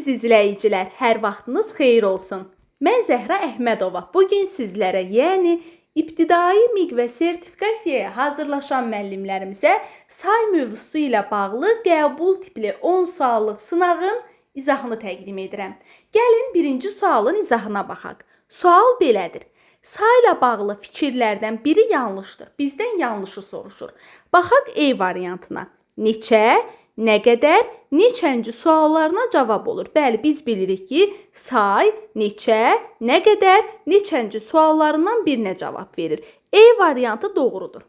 Əziz izləyicilər, hər vaxtınız xeyir olsun. Mən Zəhra Əhmədova. Bu gün sizlərə, yəni ibtidai MİQ və sertifikasiyaya hazırlaşan müəllimlərimizə say mövzusu ilə bağlı qəbul tipli 10 suallıq sınağın izahını təqdim edirəm. Gəlin birinci sualın izahına baxaq. Sual belədir. Sayla bağlı fikirlərdən biri yanlışdır. Bizdən yanlışı soruşur. Baxaq E variantına. Neçə, nə qədər, neçənci suallarına cavab olur. Bəli, biz bilirik ki, say, neçə, nə qədər, neçənci suallarından birinə cavab verir. E variantı doğrudur.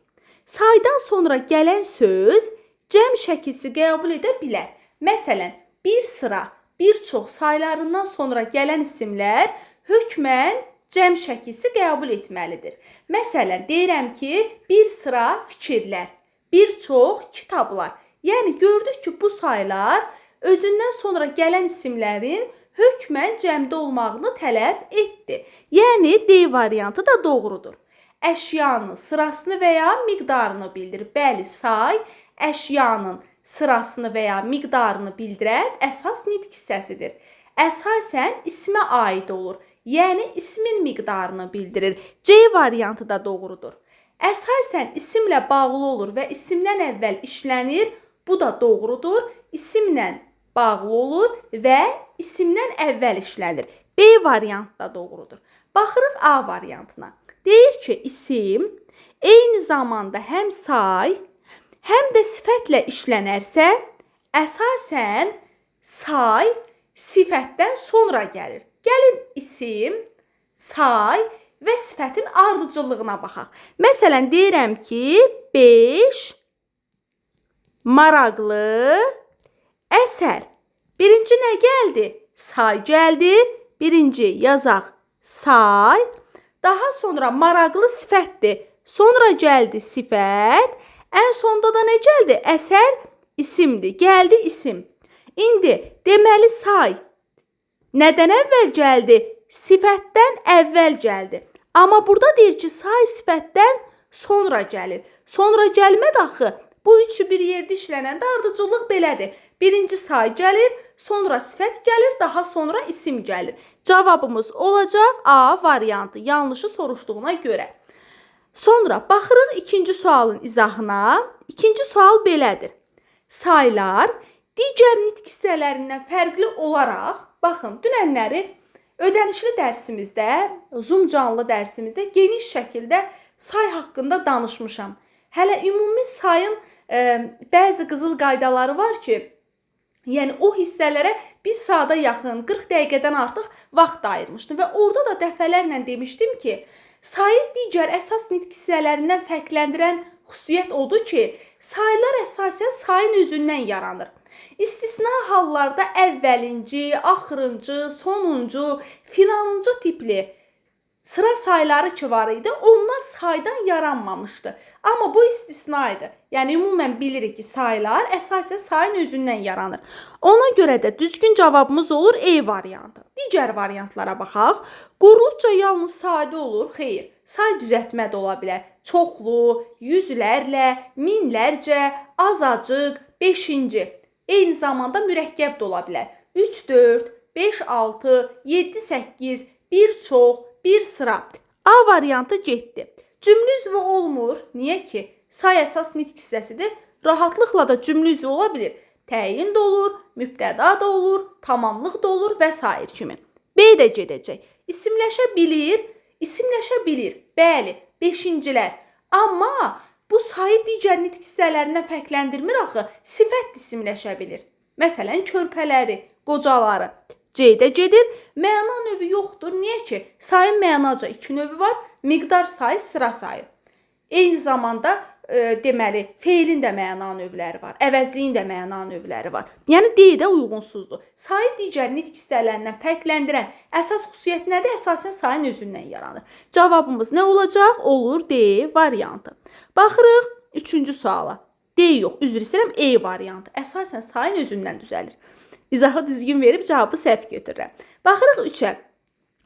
Saydan sonra gələn söz cəm şəkilsi qəbul edə bilər. Məsələn, bir sıra, bir çox saylarından sonra gələn isimlər hökmən cəm şəkilsi qəbul etməlidir. Məsələn, deyirəm ki, bir sıra fikirlər, bir çox kitablar. Yəni gördük ki, bu saylar özündən sonra gələn isimlərin hökmən cəmdə olmağını tələb etdi. Yəni D variantı da doğrudur. Əşyanın sırasını və ya miqdarını bildirir. Bəli, say əşyanın sırasını və ya miqdarını bildirən əsas nitq hissəsidir. Əsasən ismə aid olur. Yəni ismin miqdarını bildirir. C variantı da doğrudur. Əsasən isimlə bağlı olur və isimdən əvvəl işlənir. Bu da doğrudur. İsimlə bağlı olur və isimdən əvvəl işlənir. B variantı da doğrudur. Baxırıq A variantına. Deyir ki, isim eyni zamanda həm say, həm də sifətlə işlənərsə, əsasən say sifətdən sonra gəlir. Gəlin isim, say və sifətin ardıcıllığına baxaq. Məsələn, deyirəm ki, 5 maraqlı əsər. Birinci nə gəldi? Say gəldi. Birinci yazaq say. Daha sonra maraqlı sifətdir. Sonra gəldi sifət. Ən sonda da nə gəldi? Əsər isimdir. Gəldi isim. İndi deməli say nədən əvvəl gəldi? Sifətdən əvvəl gəldi. Amma burada deyir ki, say sifətdən sonra gəlir. Sonra gəlmədi axı. Bu üçü bir yerdə işlənəndə ardıcıllıq belədir. Birinci say gəlir, sonra sifət gəlir, daha sonra isim gəlir. Cavabımız olacaq A variantı, yanlışı soruşduğuna görə. Sonra baxırıq ikinci sualın izahına. İkinci sual belədir. Saylar digər nitq hissələrindən fərqli olaraq, baxın, dünənləri ödənişli dərsimizdə, Zoom canlı dərsimizdə geniş şəkildə say haqqında danışmışam. Hələ ümumi sayın bəzi qızıl qaydaları var ki, yəni o hissələrə bir saata yaxın, 40 dəqiqədən artıq vaxt ayırmışdım və orada da dəfələrlə demişdim ki, sayı digər əsas nitq hissələrindən fərqləndirən xüsusiyyət odur ki, saylar əsasən sayın özündən yaranır. İstisna hallarda əvvəlinci, axırıncı, sonuncu, filanıncı tipli sıra sayları ki var idi, onlar saydan yaranmamışdı. Amma bu istisna idi. Yəni ümumən bilirik ki, saylar əsasən sayın özündən yaranır. Ona görə də düzgün cavabımız olur E variantı. Digər variantlara baxaq. Quruluşca yalnız sadə olur. Xeyr, say düzəltmə də ola bilər. Çoxlu, yüzlərlə, minlərcə, azacıq, beşinci. Eyni zamanda mürəkkəb də ola bilər. 3, 4, 5, 6, 7, 8, bir çox, bir sıra. A variantı getdi. Cümlə üzvü olmur. Niyə ki? Say əsas nitq hissəsidir. Rahatlıqla da cümlə üzvü ola bilir. Təyin də olur, mübtəda da olur, tamamlıq da olur və sair kimi. B də gedəcək. İsimləşə bilir, isimləşə bilir. Bəli, beşincilər. Amma bu sayı digər nitq hissələrindən fərqləndirmir axı. Sifət də isimləşə bilir. Məsələn, körpələri, qocaları. C də gedir. Məna növü yoxdur. Niyə ki? Sayın mənaca iki növü var. Miqdar sayı, sıra sayı. Eyni zamanda deməli, feilin də məna növləri var. Əvəzliyin də məna növləri var. Yəni D də uyğunsuzdur. Sayı digər nitq hissələrindən fərqləndirən əsas xüsusiyyət nədir? Əsasən sayın özündən yaranır. Cavabımız nə olacaq? Olur D variantı. Baxırıq üçüncü suala. D yox, üzr istəyirəm, E variantı. Əsasən sayın özündən düzəlir. İzahı düzgün verib cavabı səhv götürürəm. Baxırıq 3-ə.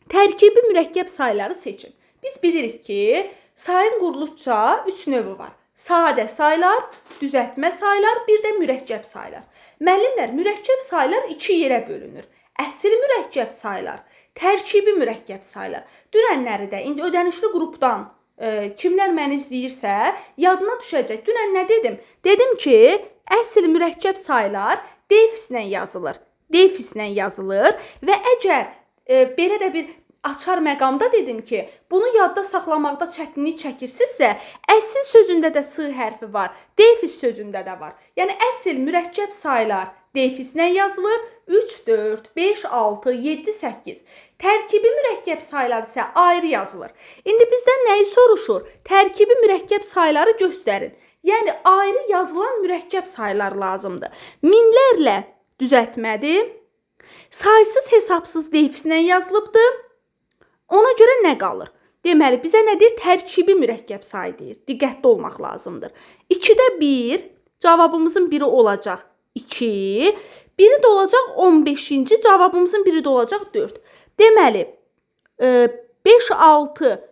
Tərkibi mürəkkəb sayları seçin. Biz bilirik ki, sayın quruluşca 3 növü var. Sadə saylar, düzəltmə saylar, bir də mürəkkəb saylar. Müəllimlər, mürəkkəb saylar iki yerə bölünür. Əsl mürəkkəb saylar, tərkibi mürəkkəb saylar. Dünənləri də indi ödənişli qrupdan kimlər məni izləyirsə, yadına düşəcək. Dünən nə dedim? Dedim ki, əsl mürəkkəb saylar defislə yazılır. Defislə yazılır və əgər belə də bir açar məqamda dedim ki, bunu yadda saxlamaqda çətinlik çəkirsinizsə, əsl sözündə də S hərfi var, defis sözündə də var. Yəni əsl mürəkkəb saylar defislə yazılır. 3, 4, 5, 6, 7, 8. Tərkibi mürəkkəb saylar isə ayrı yazılır. İndi bizdən nəyi soruşur? Tərkibi mürəkkəb sayları göstərin. Yəni ayrı yazılan mürəkkəb saylar lazımdır. Minlərlə düzəltmədir. Saysız hesabsız defislə yazılıbdır. Ona görə nə qalır? Deməli, bizə nə deyir? Tərkibi mürəkkəb say deyir. Diqqətli olmaq lazımdır. 2-də 1, cavabımızın biri olacaq 2, biri də olacaq 15-ci, cavabımızın biri də olacaq 4. Deməli, 5, 6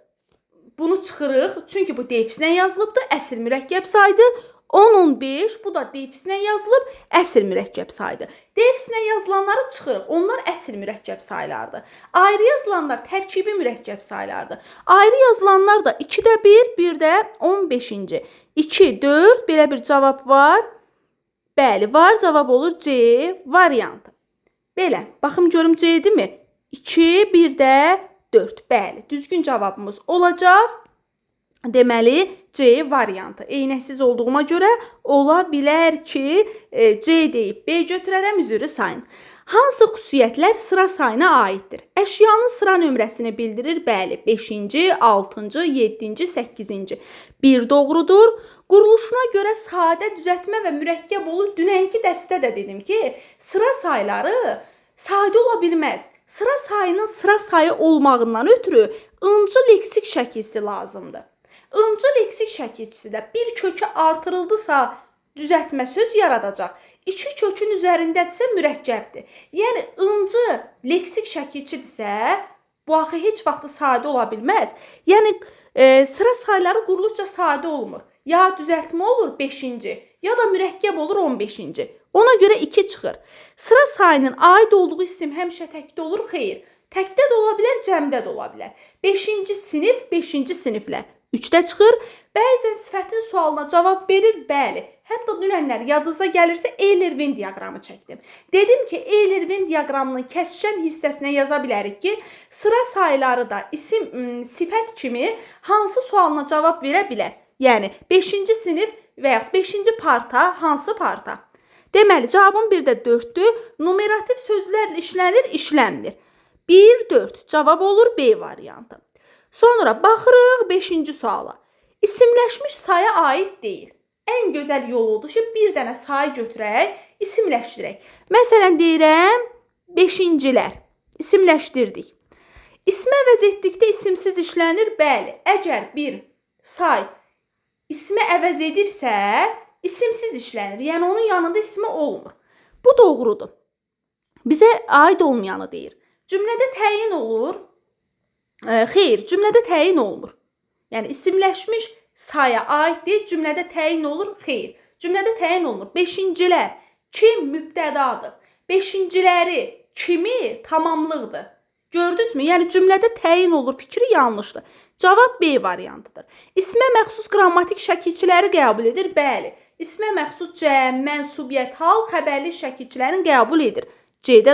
bunu çıxırıq, çünki bu defislə yazılıbdır, əsl mürəkkəb saydır. 10, 15, bu da defislə yazılıb, əsl mürəkkəb saydır. Defislə yazılanları çıxırıq, onlar əsl mürəkkəb saylardır. Ayrı yazılanlar tərkibi mürəkkəb saylardır. Ayrı yazılanlar da 2-də 1, 1-də 15-ci. 2, 4, belə bir cavab var. Bəli, var, cavab olur C variantı. Belə, baxım görüm C-dirmi? 2, 1-də 4. Bəli, düzgün cavabımız olacaq. Deməli, C variantı. Eynəksiz olduğuma görə ola bilər ki, C deyib B götürərəm, üzürü sayın. Hansı xüsusiyyətlər sıra sayına aiddir? Əşyanın sıra nömrəsini bildirir. Bəli, 5-ci, 6-cı, 7-ci, 8-ci. 1 doğrudur. Quruluşuna görə sadə, düzəltmə və mürəkkəb olur. Dünənki dərsdə də dedim ki, sıra sayları sadə ola bilməz. Sıra sayının sıra sayı olmağından ötürü ıncı leksik şəkilsi lazımdır. İncı leksik şəkilçisi də bir kökü artırıldısa düzəltmə söz yaradacaq. 2 kökün üzərindədirsə mürəkkəbdir. Yəni ıncı leksik şəkilçidirsə, bu axı heç vaxt sadə ola bilməz. Yəni sıra sayları quruluşca sadə olmur. Ya düzəltmə olur 5-ci, ya da mürəkkəb olur 15-ci. Ona görə 2 çıxır. Sıra sayının aid olduğu isim həmişə təkdə olur, xeyr. Təkdə də ola bilər, cəmdə də ola bilər. 5-ci sinif, 5-ci siniflər. 3-də çıxır. Bəzən sifətin sualına cavab verir, bəli. Hətta dünənlər yadınıza gəlirsə Euler-Venn diaqramı çəkdim. Dedim ki, Euler-Venn diaqramının kəsişən hissəsinə yaza bilərik ki, sıra sayları da isim, sifət kimi hansı sualına cavab verə bilər. Yəni 5-ci sinif və yaxud 5-ci parta hansı parta? Deməli, cavabın bir də 4-dür. Numerativ sözlərlə işlənir, işlənmir. 1, 4 cavab olur B variantı. Sonra baxırıq 5-ci suala. İsimləşmiş saya aid deyil. Ən gözəl yol odur ki, bir dənə say götürək, isimləşdirək. Məsələn, deyirəm, 5-cilər. İsimləşdirdik. İsmə əvəz etdikdə isimsiz işlənir? Bəli. Əgər bir say ismi əvəz edirsə, isimsiz işlənir. Yəni, onun yanında ismi olmur. Bu doğrudur. Bizə aid olmayanı deyir. Cümlədə təyin olur. Xeyr, cümlədə təyin olmur. Yəni, isimləşmiş saya aid deyil, cümlədə təyin olur, xeyr. Cümlədə təyin olmur. 5-cilər kim mübtədadır? 5-ciləri kimi tamamlıqdır. Gördünüzmü? Yəni, cümlədə təyin olur fikri yanlışdır. Cavab B variantıdır. İsmə məxsus qrammatik şəkilçiləri qəbul edir? Bəli. İsmə məxsus cəm, mənsubiyyət, hal, xəbərlik şəkilçilərini qəbul edir. C-də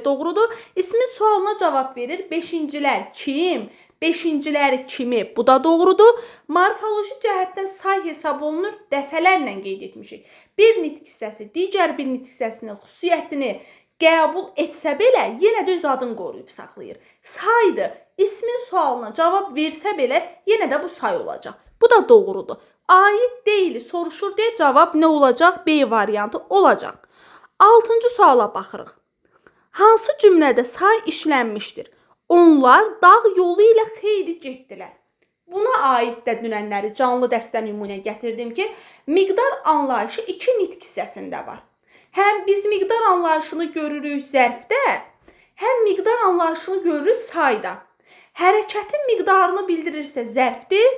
doğrudur. İsmin sualına cavab verir. 5-cilər kim? 5-ciləri kimi? Bu da doğrudur. Morfoloji cəhətdən say hesab olunur. Dəfələrlə qeyd etmişik. Bir nitq hissəsi digər bir nitq hissəsinin xüsusiyyətini qəbul etsə belə, yenə də öz adını qoruyub saxlayır. Saydır. İsmin sualına cavab versə belə, yenə də bu say olacaq. Bu da doğrudur. Aid deyil, soruşur deyə cavab nə olacaq? B variantı olacaq. 6-cı suala baxırıq. Hansı cümlədə say işlənmişdir? Onlar dağ yolu ilə xeyli getdilər. Buna aid də dünənləri canlı dərsdən nümunə gətirdim ki, miqdar anlayışı iki nitq hissəsində var. Həm biz miqdar anlayışını görürük zərfdə, həm miqdar anlayışını görürük sayda. Hərəkətin miqdarını bildirirsə zərfdir,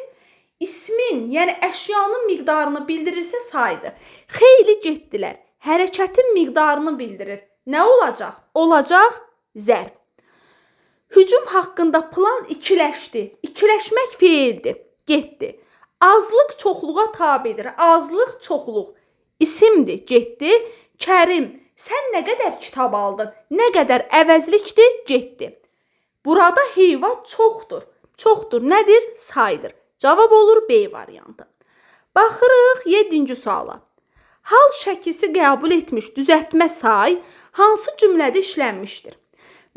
ismin, yəni əşyanın miqdarını bildirirsə saydır. Xeyli getdilər. Hərəkətin miqdarını bildirir. Nə olacaq? Olacaq zərf. Hücum haqqında plan ikiləşdi. İkiləşmək feildir. Getdi. Azlıq çoxluğa tabedir. Azlıq çoxluq isimdir. Getdi. Kərim, sən nə qədər kitab aldın? Nə qədər əvəzlikdir? Getdi. Burada heyvan çoxdur. Çoxdur nədir? Saydır. Cavab olur B variantı. Baxırıq 7-ci suala. Hal şəkilsi qəbul etmiş düzəltmə say hansı cümlədə işlənmişdir?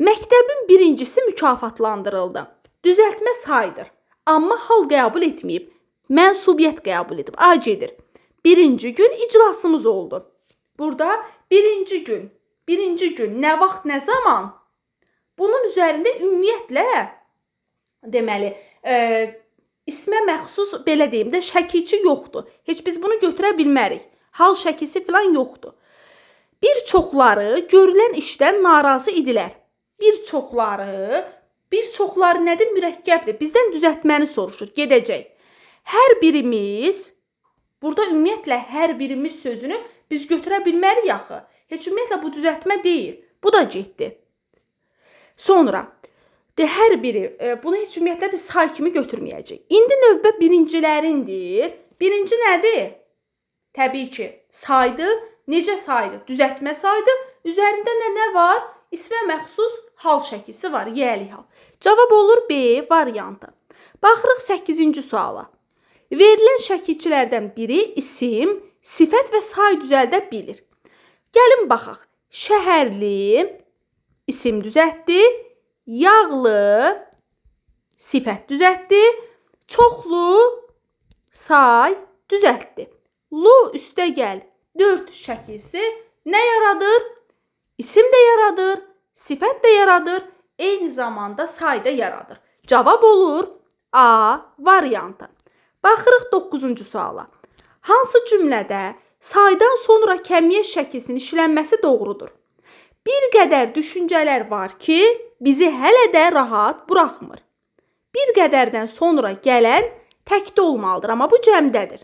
Məktəbin birincisi mükafatlandırıldı. Düzəltmə saydır. Amma hal qəbul etməyib. Mənsubiyyət qəbul edib. A gedir. Birinci gün iclasımız oldu. Burada birinci gün, birinci gün nə vaxt, nə zaman? Bunun üzərində ümumiyyətlə deməli, ismə məxsus belə deyim də şəkilçi yoxdur. Heç biz bunu götürə bilmərik. Hal şəkilsi falan yoxdur. Bir çoxları görülən işdən narazı idilər. Bir çoxları nədir? Mürəkkəbdir. Bizdən düzəltməni soruşur, gedəcək. Hər birimiz, burada ümumiyyətlə hər birimiz sözünü biz götürə bilmərik axı. Heç ümumiyyətlə bu düzəltmə deyil. Bu da getdi. Sonra hər biri, bunu heç ümumiyyətlə biz say kimi götürməyəcəyik. İndi növbə birincilərindir. Birinci nədir? Təbii ki, saydı. Necə saydı? Düzəltmə saydı. Üzərində nə var? İsmə məxsus hal şəkilsi var, yəli hal. Cavab olur B variantı. Baxırıq 8-ci suala. Verilən şəkilçilərdən biri isim, sifət və say düzəldə bilir. Gəlin baxaq. Şəhərli isim düzəltdi, yağlı sifət düzəltdi, çoxlu say düzəltdi. Lu üstə gəl 4 şəkilsi nə yaradır? İsim də yaradır, sifət də yaradır, eyni zamanda say da yaradır. Cavab olur A variantı. Baxırıq 9-cu suala. Hansı cümlədə saydan sonra kəmiyyət şəkilsinin işlənməsi doğrudur? Bir qədər düşüncələr var ki, bizi hələ də rahat buraxmır. Bir qədərdən sonra gələn təkdə olmalıdır, amma bu cəmdədir.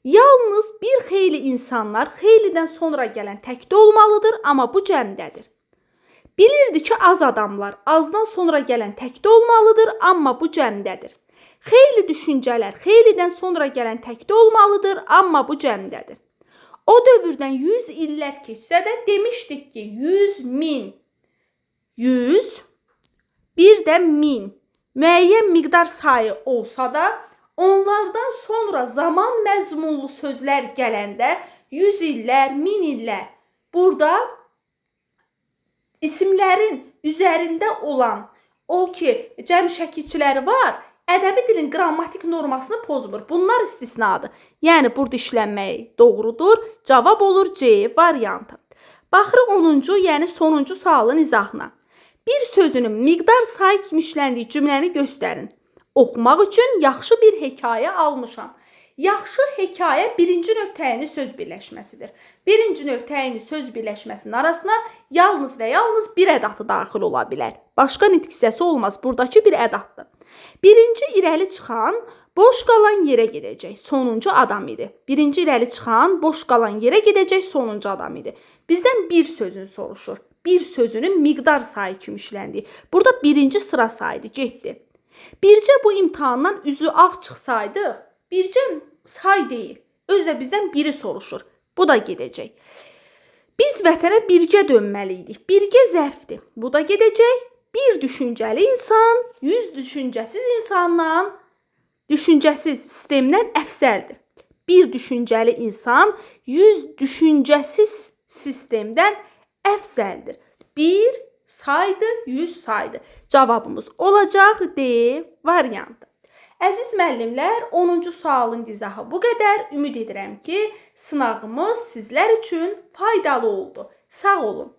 Yalnız bir xeyli insanlar xeylidən sonra gələn təkdə olmalıdır, amma bu cəmdədir. Bilirdi ki, az adamlar azdan sonra gələn təkdə olmalıdır, amma bu cəmdədir. Xeyli düşüncələr xeylidən sonra gələn təkdə olmalıdır, amma bu cəmdədir. O dövrdən 100 illər keçsə də demişdik ki, 100 min, 100, bir də min müəyyən miqdar sayı olsa da, onlardan sonra zaman məzmunlu sözlər gələndə 100 illər, 1000 illər burada isimlərin üzərində olan o ki, cəm şəkilçiləri var, ədəbi dilin qrammatik normasını pozmur. Bunlar istisnadır. Yəni, burada işlənmək doğrudur. Cavab olur C variantı. Baxırıq 10-cu, yəni sonuncu sualın izahına. Bir sözünün miqdar sayı kimi işləndiyi cümləni göstərin. Oxumaq üçün yaxşı bir hekayə almışam. Yaxşı hekayə birinci növ təyinli söz birləşməsidir. Birinci növ təyinli söz birləşməsinin arasına yalnız və yalnız bir ədatı daxil ola bilər. Başqa nitq hissəsi olmaz. Buradakı bir ədatdır. Birinci irəli çıxan boş qalan yerə gedəcək. Sonuncu adam idi. Birinci irəli çıxan boş qalan yerə gedəcək. Sonuncu adam idi. Bizdən bir sözünü soruşur. Bir sözünün miqdar sayı kimi işləndiyi. Burada birinci sıra saydı. Getdi. Bircə bu imtahandan üzü ağ çıxsaydıq, bircə say deyil. Özü də bizdən biri soruşur. Bu da gedəcək. Biz vətənə birgə dönməli idik. Birgə zərfdir. Bu da gedəcək. Bir düşüncəli insan 100 düşüncəsiz insandan, düşüncəsiz sistemdən əfsəldir. Bir düşüncəli insan 100 düşüncəsiz sistemdən əfsəldir. Bir saydı, 100 saydı. Cavabımız olacaq D variantı. Əziz müəllimlər, 10-cu sualın izahı bu qədər. Ümid edirəm ki, sınağımız sizlər üçün faydalı oldu. Sağ olun.